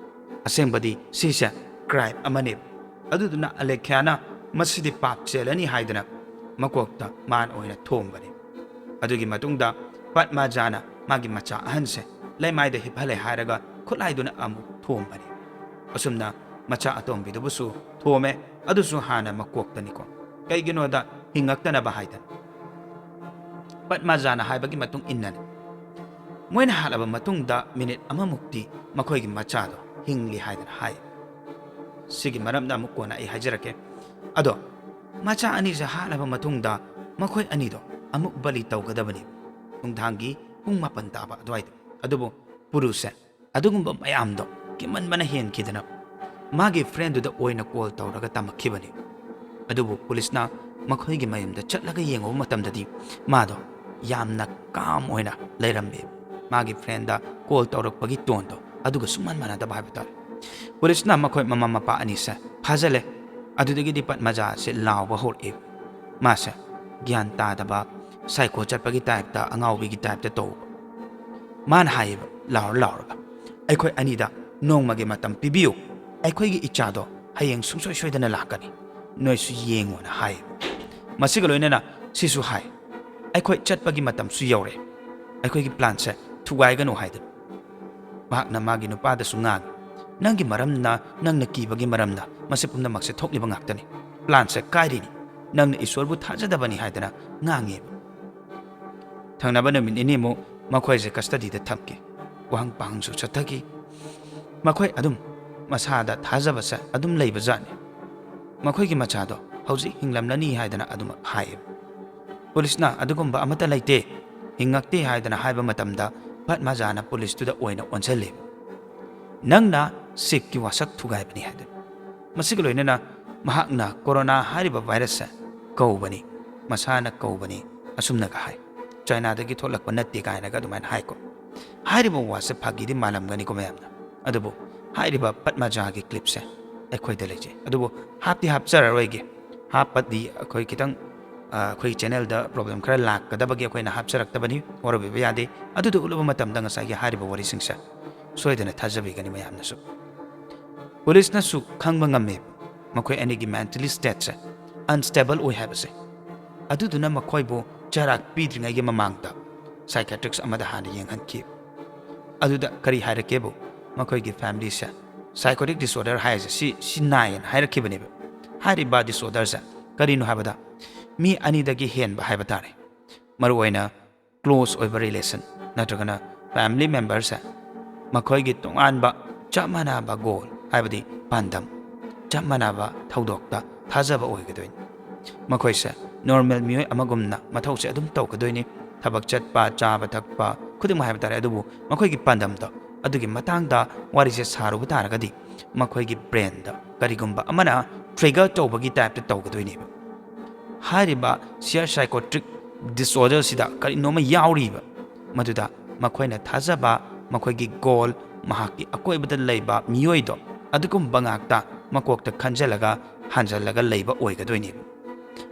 ꯑꯁꯦꯡꯕꯗꯤ ꯁꯤꯁꯦ ꯀ꯭ꯔꯥꯏꯝ ꯑꯃꯅꯦꯕ꯫ ꯑꯗꯨꯗꯨꯅ ꯑꯂꯦꯈ꯭ꯌꯥꯅ ꯃꯁꯤꯗꯤ ꯄꯥꯞ ꯆꯦꯜꯂꯅꯤ" ꯍꯥꯏꯗꯅ ꯃꯀꯣꯛꯇ ꯃꯥꯅ ꯑꯣꯏꯅ ꯊꯣꯝꯕꯅꯤ꯫ ꯑꯗꯨꯒꯤ ꯃꯇꯨꯡꯗ ꯄꯠꯃꯖꯥꯅ ꯃꯥꯒꯤ ꯃꯆꯥ ꯑꯍꯟꯁꯦ ꯂꯩꯃꯥꯏꯗ ꯍꯤꯞꯍꯜꯂꯦ ꯍꯥꯏꯔꯒ ꯈꯨꯠꯂꯥꯏꯗꯨꯅ ꯑꯃꯨꯛ ꯊꯣꯝꯕꯅꯤ꯫ ꯑꯁꯨꯝꯅ ꯃꯆꯥ ꯑꯇꯣꯝꯕꯤꯗꯨꯕꯨꯁꯨ ꯊꯣꯝꯃꯦ, ꯑꯗꯨꯁꯨ ꯍꯥꯟꯅ ꯃꯀꯣꯛꯇꯅꯤꯀꯣ꯫ ꯀꯩꯒꯤꯅꯣꯗ ꯍꯤꯡꯉꯛꯇꯅꯕ ꯍꯥꯏꯗꯅ꯫ ꯄꯠꯃꯖꯥꯅ ꯍꯥꯏꯕꯒꯤ ꯃꯇꯨꯡ ꯏꯟꯅꯅꯤ꯫ ꯃꯣꯏꯅ ꯍꯥꯠꯂꯕ ꯃꯇꯨꯡꯗ ꯃꯤꯅꯤꯠ ꯑꯃꯃꯨꯛꯇꯤ ꯃꯈꯣꯏꯒꯤ ꯃꯆꯥꯗꯣ ꯍꯤꯡꯂꯤ ꯍꯥꯏꯗꯅ ꯍꯥꯏ꯫ ꯁꯤꯒꯤ ꯃꯔꯝꯗ ꯑꯃꯨꯛ ꯀꯣꯟꯅ ꯑꯩ ꯍꯥꯏꯖꯔꯛꯀꯦ꯫ ꯑꯗꯣ ꯃꯆꯥ ꯑꯅꯤꯁꯦ ꯍꯥꯠꯂꯕ ꯃꯇꯨꯡꯗ ꯃꯈꯣꯏ ꯑꯅꯤꯗꯣ ꯑꯃꯨꯛ ꯕꯂꯤ ꯇꯧꯒꯗꯕꯅꯤ, ꯅꯨꯡꯗꯥꯡꯒꯤ ꯄꯨꯡ ꯃꯥꯄꯟ ꯇꯥꯕ ꯑꯗꯨꯋꯥꯏꯗ꯫ ꯑꯗꯨꯕꯨ ꯄꯨꯔꯨꯁꯦ ꯑꯗꯨꯒꯨꯝꯕ ꯃꯌꯥꯝꯗꯣ ꯀꯤꯃꯟꯕꯅ ꯍꯦꯟꯈꯤꯗꯅ ꯃꯥꯒꯤ ꯐ꯭ꯔꯦꯟꯗꯨꯗ ꯑꯣꯏꯅ ꯀꯣꯜ ꯇꯧꯔꯒ ꯇꯝꯃꯛꯈꯤꯕꯅꯤ꯫ ꯑꯗꯨꯕꯨ ꯄꯨꯂꯤꯁꯅ ꯃꯈꯣꯏꯒꯤ ꯃꯌꯨꯝꯗ ꯆꯠꯂꯒ ꯌꯦꯡꯉꯨꯕ ꯃꯇꯝꯗꯗꯤ ꯃꯥꯗꯣ ꯌꯥꯝꯅ ꯀꯥꯝ ꯑꯣꯏꯅ ꯂꯩꯔꯝꯃꯤ꯫ ꯃꯥꯒꯤ ꯐ꯭ꯔꯦꯟꯗ ꯀꯣꯜ ꯇꯧꯔꯛꯄꯒꯤ ꯇꯣꯟꯗꯣ ꯑꯗꯨꯒ ꯁꯨꯡꯃꯥꯟ ꯃꯥꯟꯅꯗꯕ ꯍꯥꯏꯕ ꯇꯥꯔꯦ꯫ ꯄꯨꯂꯤꯁꯅ ꯃꯈꯣꯏ ꯃꯃꯥ ꯃꯄꯥ ꯑꯅꯤꯁꯦ ꯐꯥꯖꯜꯂꯦ꯫ ꯑꯗꯨꯗꯒꯤꯗꯤ ꯄꯠꯃꯖꯥꯁꯦ ꯂꯥꯎꯕ ꯍꯧꯔꯛꯏ꯫ ꯃꯥꯁꯦ ꯒ꯭ꯌꯥꯟ ꯇꯥꯗꯕ, ꯁꯥꯏꯀꯣ ꯆꯠꯄꯒꯤ ꯇꯥꯏꯞꯇ, ꯑꯉꯥꯎꯕꯤꯒꯤ ꯇꯥꯏꯞꯇ ꯇꯧꯕ꯫ ꯃꯥꯅ ꯍꯥꯏꯌꯦꯕ ꯂꯥꯎꯔ ꯂꯥꯎꯔꯒ, "ꯑꯩꯈꯣꯏ ꯑꯅꯤꯗ ꯅꯣꯡꯃꯒꯤ ꯃꯇꯝ ꯄꯤꯕꯤꯌꯨ, ꯑꯩꯈꯣꯏꯒꯤ ꯏꯆꯥꯗꯣ ꯍꯌꯦꯡ ꯁꯨꯡꯁꯣꯏ ꯁꯣꯏꯗꯅ ꯂꯥꯛꯀꯅꯤ, ꯅꯣꯏꯁꯨ ꯌꯦꯡꯉꯣꯅ" ꯍꯥꯏꯌꯦꯕ꯫ ꯃꯁꯤꯒ ꯂꯣꯏꯅꯅ ꯁꯤꯁꯨ ꯍꯥꯏ, "ꯑꯩꯈꯣꯏ ꯆꯠꯄꯒꯤ ꯃꯇꯝꯁꯨ ꯌꯧꯔꯦ, ꯑꯩꯈꯣꯏꯒꯤ ꯄ꯭ꯂꯥꯟꯁꯦ ꯊꯨꯒꯥꯏꯒꯅꯨ" ꯍꯥꯏꯗꯅ꯫ ꯃꯍꯥꯛꯅ ꯃꯥꯒꯤ ꯅꯨꯄꯥꯗꯁꯨ ꯉꯥꯡꯉꯤ, "ꯅꯪꯒꯤ ꯃꯔꯝꯅ, ꯅꯪꯅ ꯀꯤꯕꯒꯤ ꯃꯔꯝꯅ ꯃꯁꯤ ꯄꯨꯝꯅꯃꯛꯁꯦ ꯊꯣꯛꯂꯤꯕ ꯉꯥꯛꯇꯅꯤ꯫ ꯄ꯭ꯂꯥꯟꯁꯦ ꯀꯥꯏꯔꯤꯅꯤ, ꯅꯪꯅ ꯏꯁꯣꯔꯕꯨ ꯊꯥꯖꯗꯕꯅꯤ" ꯍꯥꯏꯗꯅ ꯉꯥꯡꯉꯦꯕ꯫ ꯊꯪꯅꯕ ꯅꯨꯃꯤꯠ ꯅꯤꯅꯤꯃꯨꯛ ꯃꯈꯣꯏꯁꯦ ꯀꯁꯇꯗꯤꯗ ꯊꯝꯈꯤ꯫ ꯋꯥꯍꯪ ꯄꯥꯍꯪꯁꯨ ꯆꯠꯊꯈꯤ꯫ ꯃꯈꯣꯏ ꯑꯗꯨꯝ ꯃꯁꯥꯗ ꯊꯥꯖꯕꯁꯦ ꯑꯗꯨꯝ ꯂꯩꯕꯖꯥꯠꯅꯤ꯫ ꯃꯈꯣꯏꯒꯤ ꯃꯆꯥꯗꯣ ꯍꯧꯖꯤꯛ ꯍꯤꯡꯂꯝꯂꯅꯤ ꯍꯥꯏꯗꯅ ꯑꯗꯨꯃꯛ ꯍꯥꯏꯌꯦꯕ꯫ ꯄꯨꯂꯤꯁꯅ "ꯑꯗꯨꯒꯨꯝꯕ ꯑꯃꯠꯇ ꯂꯩꯇꯦ, ꯍꯤꯡꯉꯛꯇꯦ" ꯍꯥꯏꯗꯅ ꯍꯥꯏꯕ ꯃꯇꯝꯗ ꯄꯠꯃꯖꯥꯅ ꯄꯨꯂꯤꯁꯇꯨꯗ ꯑꯣꯏꯅ ꯑꯣꯟꯁꯤꯜꯂꯤ꯫ "ꯅꯪꯅ ꯁꯤꯈꯀꯤ ꯋꯥꯁꯛ ꯊꯨꯒꯥꯏꯕꯅꯤ" ꯍꯥꯏꯗꯅ꯫ ꯃꯁꯤꯒ ꯂꯣꯏꯅꯅ ꯃꯍꯥꯛꯅ ꯀꯣꯔꯣꯅꯥ ꯍꯥꯏꯔꯤꯕ ꯚꯥꯏꯔꯁꯁꯦ ꯀꯧꯕꯅꯤ, ꯃꯁꯥꯅ ꯀꯧꯕꯅꯤ, ꯑꯁꯨꯝꯅꯒ ꯍꯥꯏ, "ꯆꯥꯏꯅꯥꯗꯒꯤ ꯊꯣꯛꯂꯛꯄ ꯅꯠꯇꯦ" ꯀꯥꯏꯅꯒ ꯑꯗꯨꯃꯥꯏꯅ ꯍꯥꯏꯀꯣ꯫ ꯍꯥꯏꯔꯤꯕ ꯋꯥꯁꯦ ꯐꯥꯒꯤꯗꯤ ꯃꯥꯜꯂꯝꯒꯅꯤꯀꯣ ꯃꯌꯥꯝꯅ, ꯑꯗꯨꯕꯨ ꯍꯥꯏꯔꯤꯕ ꯄꯠꯃꯖꯥꯒꯤ ꯀ꯭ꯂꯤꯞꯁꯦ ꯑꯩꯈꯣꯏꯗ ꯂꯩꯖꯩ꯫ ꯑꯗꯨꯕꯨ ꯍꯥꯞꯇꯤ ꯍꯥꯞꯆꯔꯔꯣꯏꯒꯦ꯫ ꯍꯥꯞꯄꯗꯤ ꯑꯩꯈꯣꯏ ꯈꯤꯇꯪ, ꯑ, ꯑꯩꯈꯣꯏꯒꯤ ꯆꯦꯅꯦꯜꯗ ꯄ꯭ꯔꯣꯕ꯭ꯂꯦꯝ ꯈꯔ ꯂꯥꯛꯀꯗꯕꯒꯤ ꯑꯩꯈꯣꯏꯅ ꯍꯥꯞꯆꯔꯛꯇꯕꯅꯤ, ꯋꯥꯔꯧꯕꯤꯕ ꯌꯥꯗꯦ꯫ ꯑꯗꯨꯗ ꯎꯠꯂꯕ ꯃꯇꯝꯗ ꯉꯁꯥꯏꯒꯤ ꯍꯥꯏꯔꯤꯕ ꯋꯥꯔꯤꯁꯤꯡꯁꯦ ꯁꯣꯏꯗꯅ ꯊꯥꯖꯕꯤꯒꯅꯤ ꯃꯌꯥꯝꯅꯁꯨ꯫ ꯄꯨꯂꯤꯁꯅꯁꯨ ꯈꯪꯕ ꯉꯝꯃꯤ ꯃꯈꯣꯏ ꯑꯅꯤꯒꯤ ꯃꯦꯟꯇꯦꯜꯂꯤ ꯁ꯭ꯇꯦꯠꯁꯦ ꯑꯟꯁꯇꯦꯕꯜ ꯑꯣꯏ ꯍꯥꯏꯕꯁꯦ꯫ ꯑꯗꯨꯗꯨꯅ ꯃꯈꯣꯏꯕꯨ ꯆꯩꯔꯥꯛ ꯄꯤꯗ꯭ꯔꯤꯉꯩꯒꯤ ꯃꯃꯥꯡꯗ ꯁꯥꯏꯀꯦꯇ꯭ꯔꯤꯛꯁ ꯑꯃꯗ ꯍꯥꯟꯅ ꯌꯦꯡꯍꯟꯈꯤ꯫ ꯑꯗꯨꯗ ꯀꯔꯤ ꯍꯥꯏꯔꯛꯀꯦꯕꯨ, ꯃꯈꯣꯏꯒꯤ ꯐꯦꯃꯤꯂꯤꯁꯦ ꯁꯥꯏꯀꯣꯇꯤꯛ ꯗꯤꯁꯑꯣꯔꯗꯔ ꯍꯥꯏꯔꯤꯁꯦ ꯁꯤ, ꯁꯤ ꯅꯥꯏꯌꯦꯅ ꯍꯥꯏꯔꯛꯈꯤꯕꯅꯦꯕ꯫ ꯍꯥꯏꯔꯤꯕ ꯗꯤꯁꯑꯣꯔꯗꯔꯁꯦ ꯀꯔꯤꯅꯣ ꯍꯥꯏꯕꯗ, ꯃꯤ ꯑꯅꯤꯗꯒꯤ ꯍꯦꯟꯕ ꯍꯥꯏꯕ ꯇꯥꯔꯦ, ꯃꯔꯨꯑꯣꯏꯅ ꯀ꯭ꯂꯣꯁ ꯑꯣꯏꯕ ꯔꯤꯂꯦꯁꯟ ꯅꯠꯇ꯭ꯔꯒꯅ ꯐꯦꯃꯤꯂꯤ ꯃꯦꯝꯕꯔꯁꯦ ꯃꯈꯣꯏꯒꯤ ꯇꯣꯉꯥꯟꯕ ꯆꯞ ꯃꯥꯟꯅꯕ ꯒꯣꯜ, ꯍꯥꯏꯕꯗꯤ ꯄꯥꯟꯗꯝ, ꯆꯞ ꯃꯥꯟꯅꯕ ꯊꯧꯗꯣꯛꯇ ꯊꯥꯖꯕ ꯑꯣꯏꯒꯗꯣꯏꯅꯤ꯫ ꯃꯈꯣꯏꯁꯦ ꯅꯣꯔꯃꯦꯜ ꯃꯤꯑꯣꯏ ꯑꯃꯒꯨꯝꯅ ꯃꯊꯧꯁꯦ ꯑꯗꯨꯝ ꯇꯧꯒꯗꯣꯏꯅꯤ, ꯊꯕꯛ ꯆꯠꯄ, ꯆꯥꯕ ꯊꯛꯄ ꯈꯨꯗꯤꯡꯃꯛ ꯍꯥꯏꯕ ꯇꯥꯔꯦ꯫ ꯑꯗꯨꯕꯨ ꯃꯈꯣꯏꯒꯤ ꯄꯥꯟꯗꯝꯗꯣ, ꯑꯗꯨꯒꯤ ꯃꯇꯥꯡꯗ ꯋꯥꯔꯤꯁꯦ ꯁꯥꯔꯨꯕ ꯇꯥꯔꯒꯗꯤ ꯃꯈꯣꯏꯒꯤ ꯕ꯭ꯔꯦꯟꯗ ꯀꯔꯤꯒꯨꯝꯕ ꯑꯃꯅ ꯇ꯭ꯔꯤꯒꯔ ꯇꯧꯕꯒꯤ ꯇꯥꯏꯞꯇ ꯇꯧꯒꯗꯣꯏꯅꯦꯕ꯫ ꯍꯥꯏꯔꯤꯕ ꯁꯤꯌꯔ ꯁꯥꯏꯀꯣꯇ꯭ꯔꯤꯛ ꯗꯤꯁꯑꯣꯔꯗꯔꯁꯤꯗ ꯀꯔꯤꯅꯣꯃ ꯌꯥꯎꯔꯤꯕ, ꯃꯗꯨꯗ ꯃꯈꯣꯏꯅ ꯊꯥꯖꯕ, ꯃꯈꯣꯏꯒꯤ ꯒꯣꯜ, ꯃꯍꯥꯛꯀꯤ ꯑꯀꯣꯏꯕꯗ ꯂꯩꯕ ꯃꯤꯑꯣꯏꯗꯣ ꯑꯗꯨꯒꯨꯝꯕ ꯉꯥꯛꯇ ꯃꯀꯣꯛꯇ ꯈꯟꯖꯜꯂꯒ ꯍꯟꯖꯜꯂꯒ ꯂꯩꯕ ꯑꯣꯏꯒꯗꯣꯏꯅꯦꯕ꯫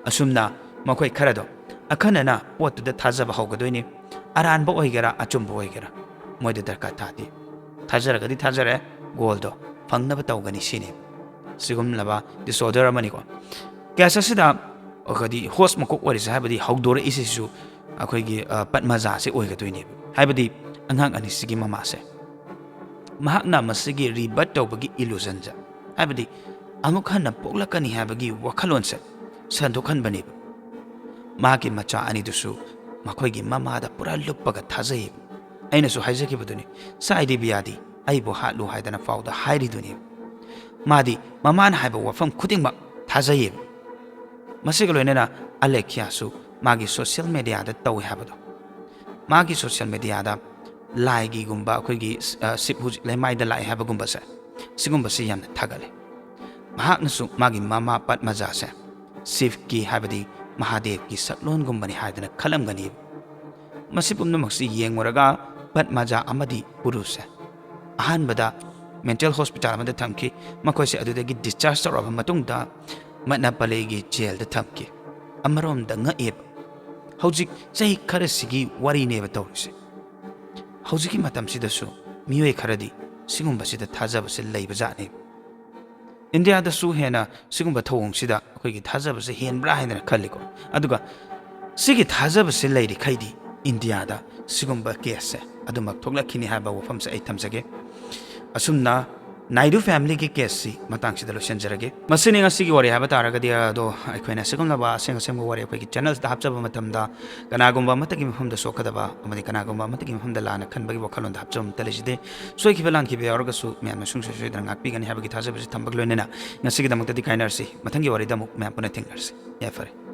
ꯑꯁꯨꯝꯅ ꯃꯈꯣꯏ ꯈꯔꯗꯣ ꯑꯈꯟꯅꯅ ꯄꯣꯠꯇꯨꯗ ꯊꯥꯖꯕ ꯍꯧꯒꯗꯣꯏꯅꯤ꯫ ꯑꯔꯥꯟꯕ ꯑꯣꯏꯒꯦꯔꯥ, ꯑꯆꯨꯝꯕ ꯑꯣꯏꯒꯦꯔꯥ, ꯃꯣꯏꯗ ꯗꯔꯀꯥꯔ ꯇꯥꯗꯦ꯫ ꯊꯥꯖꯔꯒꯗꯤ ꯊꯥꯖꯔꯦ, ꯒꯣꯜꯗꯣ ꯐꯪꯅꯕ ꯇꯧꯒꯅꯤ ꯁꯤꯅꯤ꯫ ꯁꯤꯒꯨꯝꯂꯕ ꯗꯤꯁꯑꯣꯔꯗꯔ ꯑꯃꯅꯤꯀꯣ꯫ ꯀꯦꯁ ꯑꯁꯤꯗ ꯑꯩꯈꯣꯏꯗꯤ ꯍꯣꯁ ꯃꯀꯣꯛ ꯑꯣꯏꯔꯤꯁꯦ, ꯍꯥꯏꯕꯗꯤ ꯍꯧꯗꯣꯔꯛꯏꯁꯤꯁꯨ ꯑꯩꯈꯣꯏꯒꯤ, ꯑ, ꯄꯗꯃꯖꯥꯁꯦ ꯑꯣꯏꯒꯗꯣꯏꯅꯦꯕ꯫ ꯍꯥꯏꯕꯗꯤ ꯑꯉꯥꯡ ꯑꯅꯤꯁꯤꯒꯤ ꯃꯃꯥꯁꯦ, ꯃꯍꯥꯛꯅ ꯃꯁꯤꯒꯤ ꯔꯤꯕꯔꯠ ꯇꯧꯕꯒꯤ ꯏꯂꯨꯖꯟꯁꯦ, ꯍꯥꯏꯕꯗꯤ ꯑꯃꯨꯛ ꯍꯟꯅ ꯄꯣꯛꯂꯛꯀꯅꯤ ꯍꯥꯏꯕꯒꯤ ꯋꯥꯈꯜꯂꯣꯟꯁꯦ ꯁꯟꯗꯣꯛꯍꯟꯕꯅꯦꯕ꯫ ꯃꯥꯒꯤ ꯃꯆꯥ ꯑꯅꯤꯗꯨꯁꯨ ꯃꯈꯣꯏꯒꯤ ꯃꯃꯥꯗ ꯄꯨꯔꯥ ꯂꯨꯞꯄꯒ ꯊꯥꯖꯩꯌꯦꯕ꯫ ꯑꯩꯅꯁꯨ ꯍꯥꯏꯖꯈꯤꯕꯗꯨꯅꯤ, ꯁꯥꯏꯗꯤ ꯕꯤꯌꯥꯗꯤ ꯑꯩꯕꯨ ꯍꯥꯠꯂꯨ ꯍꯥꯏꯗꯅ ꯐꯥꯎꯗ ꯍꯥꯏꯔꯤꯗꯨꯅꯦꯕ꯫ ꯃꯥꯗꯤ ꯃꯃꯥꯅ ꯍꯥꯏꯕ ꯋꯥꯐꯝ ꯈꯨꯗꯤꯡꯃꯛ ꯊꯥꯖꯩꯌꯦꯕ꯫ ꯃꯁꯤꯒ ꯂꯣꯏꯅꯅ ꯑꯂꯦꯈ꯭ꯌꯥꯁꯨ ꯃꯥꯒꯤ ꯁꯣꯁꯤꯌꯦꯜ ꯃꯦꯗꯤꯌꯥꯗ ꯇꯧꯏ ꯍꯥꯏꯕꯗꯣ, ꯃꯥꯒꯤ ꯁꯣꯁꯤꯌꯦꯜ ꯃꯦꯗꯤꯌꯥꯗ ꯂꯥꯏꯒꯤꯒꯨꯝꯕ ꯑꯩꯈꯣꯏꯒꯤ, ꯑ, ꯁꯤꯕ ꯍꯧꯖꯤꯛ ꯂꯩꯃꯥꯏꯗ ꯂꯥꯛꯑꯦ ꯍꯥꯏꯕꯒꯨꯝꯕꯁꯦ, ꯁꯤꯒꯨꯝꯕꯁꯤ ꯌꯥꯝꯅ ꯊꯥꯒꯠꯂꯦ꯫ ꯃꯍꯥꯛꯅꯁꯨ ꯃꯥꯒꯤ ꯃꯃꯥ ꯄꯗꯃꯖꯥꯁꯦ ꯁꯤꯕꯀꯤ, ꯍꯥꯏꯕꯗꯤ ꯃꯍꯥꯗꯦꯕꯀꯤ ꯁꯛꯂꯣꯟꯒꯨꯝꯕꯅꯤ ꯍꯥꯏꯗꯅ ꯈꯜꯂꯝꯒꯅꯤ꯫ ꯃꯁꯤ ꯄꯨꯝꯅꯃꯛꯁꯤ ꯌꯦꯡꯉꯨꯔꯒ ꯄꯗꯃꯖꯥ ꯑꯃꯗꯤ ꯄꯨꯔꯨꯁꯦ ꯑꯍꯥꯟꯕꯗ ꯃꯦꯟꯇꯦꯜ ꯍꯣꯁꯄꯤꯇꯥꯜ ꯑꯃꯗ ꯊꯝꯈꯤ꯫ ꯃꯈꯣꯏꯁꯦ ꯑꯗꯨꯗꯒꯤ ꯗꯤꯁꯆꯥꯔꯖ ꯇꯧꯔꯕ ꯃꯇꯨꯡꯗ ꯃꯠꯅꯄꯂꯤꯒꯤ ꯖꯦꯜꯗ ꯊꯝꯈꯤ꯫ ꯑꯃꯔꯣꯝꯗ ꯉꯛꯑꯦꯕ, ꯍꯧꯖꯤꯛ ꯆꯍꯤ ꯈꯔꯁꯤꯒꯤ ꯋꯥꯔꯤꯅꯦꯕ ꯇꯧꯔꯤꯁꯦ꯫ ꯍꯧꯖꯤꯛꯀꯤ ꯃꯇꯝꯁꯤꯗꯁꯨ ꯃꯤꯑꯣꯏ ꯈꯔꯗꯤ ꯁꯤꯒꯨꯝꯕꯁꯤꯗ ꯊꯥꯖꯕꯁꯦ ꯂꯩꯕꯖꯥꯠꯅꯦꯕ꯫ ꯏꯟꯗꯤꯌꯥꯗꯁꯨ ꯍꯦꯟꯅ ꯁꯤꯒꯨꯝꯕ ꯊꯧꯑꯣꯡꯁꯤꯗ ꯑꯩꯈꯣꯏꯒꯤ ꯊꯥꯖꯕꯁꯦ ꯍꯦꯟꯕ꯭ꯔꯥ ꯍꯥꯏꯗꯅ ꯈꯜꯂꯤꯀꯣ꯫ ꯑꯗꯨꯒ ꯁꯤꯒꯤ ꯊꯥꯖꯕꯁꯦ ꯂꯩꯔꯤꯈꯩꯗꯤ ꯏꯟꯗꯤꯌꯥꯗ ꯁꯤꯒꯨꯝꯕ ꯀꯦꯁꯁꯦ ꯑꯗꯨꯃꯛ ꯊꯣꯛꯂꯛꯈꯤꯅꯤ ꯍꯥꯏꯕ ꯋꯥꯐꯝꯁꯦ ꯑꯩ ꯊꯝꯖꯒꯦ꯫ ꯑꯁꯨꯝꯅ ꯅꯥꯏꯗꯨ ꯐꯦꯃꯤꯂꯤꯒꯤ ꯀꯦꯁꯁꯤ ꯃꯇꯥꯡꯁꯤꯗ ꯂꯣꯏꯁꯤꯟꯖꯔꯒꯦ꯫ ꯃꯁꯤꯅꯤ ꯉꯁꯤꯒꯤ ꯋꯥꯔꯤ ꯍꯥꯏꯕ ꯇꯥꯔꯒꯗꯤ꯫ ꯑꯗꯣ ꯑꯩꯈꯣꯏꯅ ꯁꯤꯒꯨꯝꯂꯕ ꯑꯁꯦꯡ ꯑꯁꯦꯡꯕ ꯋꯥꯔꯤ ꯑꯩꯈꯣꯏꯒꯤ ꯆꯦꯅꯦꯜꯁꯤꯗ ꯍꯥꯞꯆꯕ ꯃꯇꯝꯗ ꯀꯅꯥꯒꯨꯝꯕ ꯑꯃꯠꯇꯒꯤ ꯃꯐꯝꯗ ꯁꯣꯛꯀꯗꯕ ꯑꯃꯗꯤ ꯀꯅꯥꯒꯨꯝꯕ ꯑꯃꯠꯇꯒꯤ ꯃꯐꯝꯗ ꯂꯥꯟꯅ ꯈꯟꯕꯒꯤ ꯋꯥꯈꯜꯂꯣꯟꯗ ꯍꯥꯞꯆꯕ ꯑꯃꯠꯇ ꯂꯩꯖꯗꯦ꯫ ꯁꯣꯏꯈꯤꯕ ꯂꯥꯟꯈꯤꯕ ꯌꯥꯎꯔꯒꯁꯨ ꯃꯌꯥꯝꯅ ꯁꯨꯡꯁꯣꯏ ꯁꯣꯏꯗꯅ ꯉꯥꯛꯄꯤꯒꯅꯤ ꯍꯥꯏꯕꯒꯤ ꯊꯥꯖꯕꯁꯤ ꯊꯝꯕꯒ ꯂꯣꯏꯅꯅ ꯉꯁꯤꯒꯤꯗꯃꯛꯇꯗꯤ ꯀꯥꯏꯅꯔꯁꯤ꯫ ꯃꯊꯪꯒꯤ ꯋꯥꯔꯤꯗ ꯑꯃꯨꯛ ꯃꯌꯥꯝ ꯄꯨꯟꯅ ꯊꯦꯡꯅꯔꯁꯤ꯫ ꯌꯥꯏꯐꯔꯦ꯫